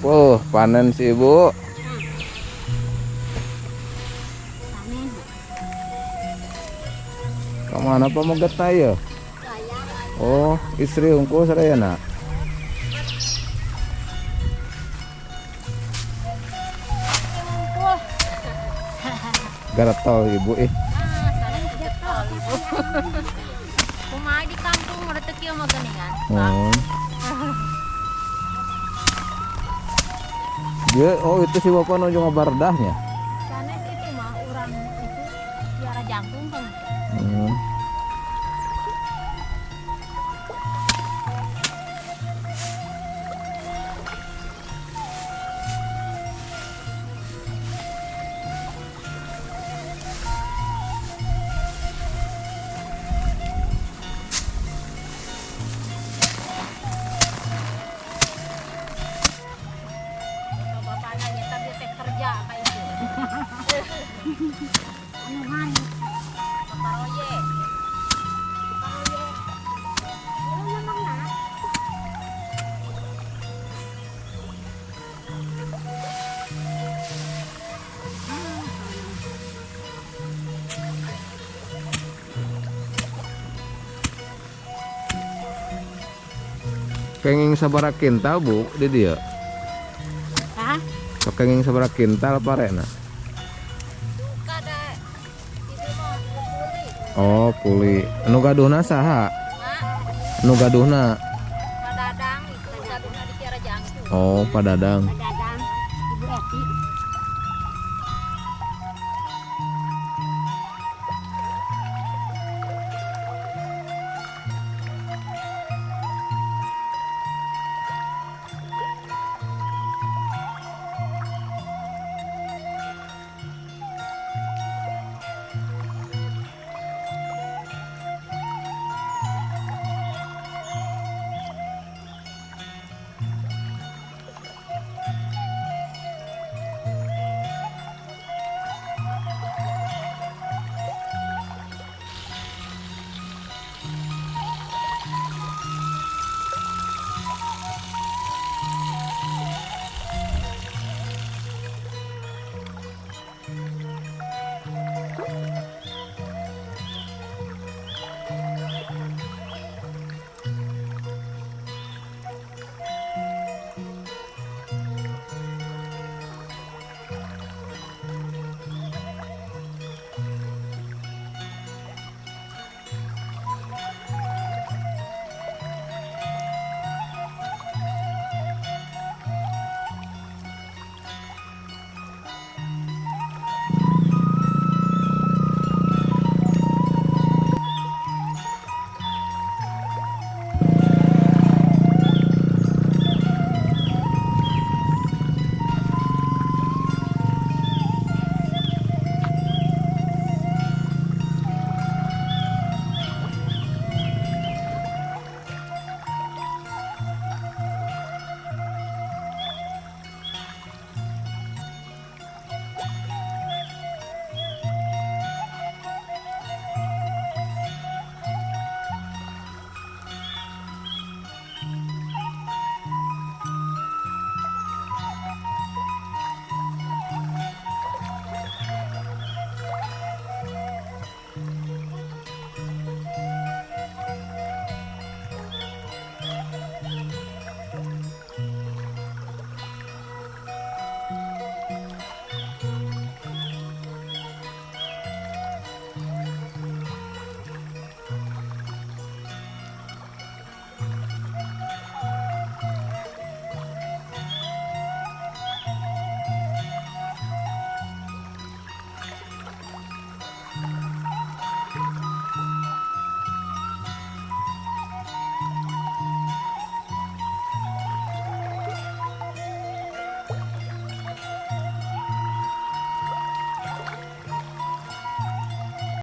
Oh, panen si ibu. Panen. Kemana Pak mau getah ya? Oh, istri hungkul sadayana. Ngumpul. Garetol ibu ih. Ah, sanes getol ibu. Kumaha di kampung mah teu kieu mah geuningan. Oh. Dia, oh itu si bapak nuju ngabardahnya. Sanes itu mah urang itu piara jangkung kan. Bapaknya nyetar dia teh kerja kayak itu. Anu hari Bapak Roye. Bapak Roye. Lu memang nak. Kenging sabaraha kintal bu di dia? Hah? Kenging sabaraha kintal parena? Duka da itu mah kuli. Oh, kuli. Anu gaduhna saha? Mak, Anu gaduhna? Pak Dadang itu gaduhna di Kiara Jangkung. Oh, Pak Dadang. Pak.